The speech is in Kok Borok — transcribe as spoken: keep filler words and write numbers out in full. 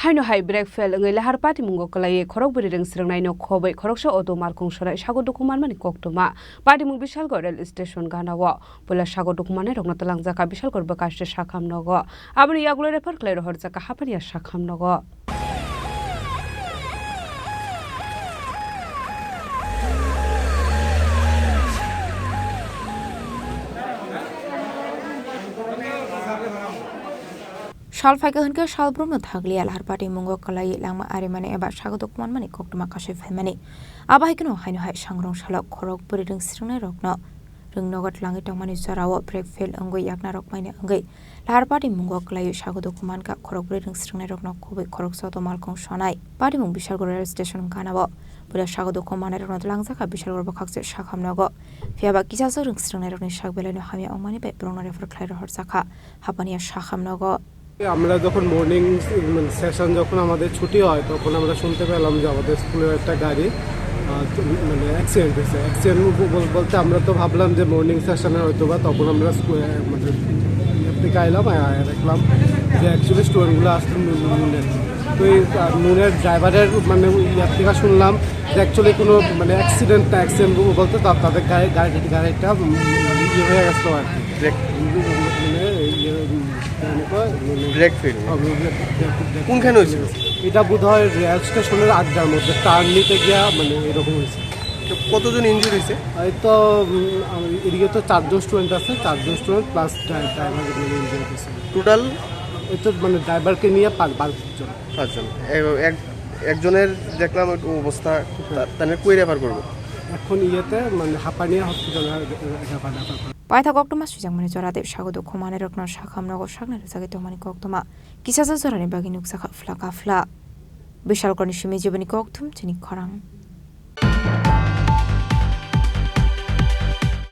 Haino hai brake fail wngwi lahar patimungo kwlaiwi khorok bwrwi rwng swrwngnaino khobwi khoroksa auto malkhung sonai sago dukhu manmani koktwma. Patimung Bishalgarh rail station ganao puila sago dukhu mannairokno twlangjakha Bishalgarh bwkhaste sakham nogo. Aboni yagulo refer khlai rohorjakha Hapania sakham nogo. Sal phaikha hwnkhe sal brumno thaglia lahar patimungo kwlaiwi langma arimani eba sago dukhu manmani koktwma kasui phaimani. Abo hai kheno haino hai sangrong salo khorok bwrwi rwng swrwngnairokno rwng nogo twlangwi tongmani jorao brake fail wngwi yakna rok maina wngwi lahar patimungo kwlaiwi sago dukhu mankha khorok bwrwi rwng swrwngnairokno khobwi khoroksa auto malkhung sonai. Patimung Bishalgarh rail station ganao puila sago dukhu mannairokno twlangjakha Bishalgarh bwkhakse sakham nogo. Phiyaba kisasa rwng swrwngnairokni sak belaino hamya wngmani bai borokno refer khlai rohorjakha Hapania sakham nogo. আমরা যখন morning session যখন আমাদের ছুটি হয়, তখন আমরা শুনতে পেলাম যে আমাদের স্কুলের একটা গাড়ি আহ, মানে অ্যাক্সিডেন্ট হয়েছে। অ্যাক্সিডেন্ট বলতে আমরা তো ভাবলাম যে মর্নিং সেশনে হয়তো বা, তখন আমরা স্কুলে মানে ইয়ার থেকে আইলাম, আয়া দেখলাম যে অ্যাকচুয়ালি স্টুডেন্টগুলো আসলে নুনের। তো এই আহ, নুনের ড্রাইভারের মানে ইয়ার থেকে শুনলাম যে অ্যাকচুয়ালি কোনো মানে অ্যাক্সিডেন্ট না, অ্যাক্সিডেন্ট বলতে তা- তাদের গাড়ি গাড়ি গাড়িটা উম, ইয়ে হয়ে গেছিলো আর কি। ব্রেক। মানে ইয়ে, উম, মানে, মানে, ব্রেক ফেল। হ্যাঁ, ব্রেক, ব্রেক, ব্রেক, ব্রেক। কোনখানে হয়েছিল? এটা বোধ হয় রেল স্টেশনের আড্ডার মধ্যে টার্ন নিতে গিয়া মানে এরকম হয়েছে। তো কতজন ইনজুরি হয়েছে? এই তো উম, এদিকে তো চারজন স্টুডেন্ট আছে, চারজন স্টুডেন্ট প্লাস ড্রাইভার মানে ইনজুরি হয়েছে। টোটাল? এই তো মানে ড্রাইভারকে নিয়ে পাঁচ পাঁচজন। পাঁচজন। এ- এক- একজনের দেখলাম একটু অবস্থা খুব খারাপ। তা- তাহলে কই রেফার করবো? এখন ইয়েতে মানে হাপানিয়া হসপিটালে রেফার রেফার করা। Paithak koktwma swijak mani jora tei sago dukhu manwi rokno sakham nogo saknai rwjagwi tongmani koktwma. Kisasa jorani bagwi nukjakha phla ka phla. Bishalgarhni simi jiboni kokthum chini khorang.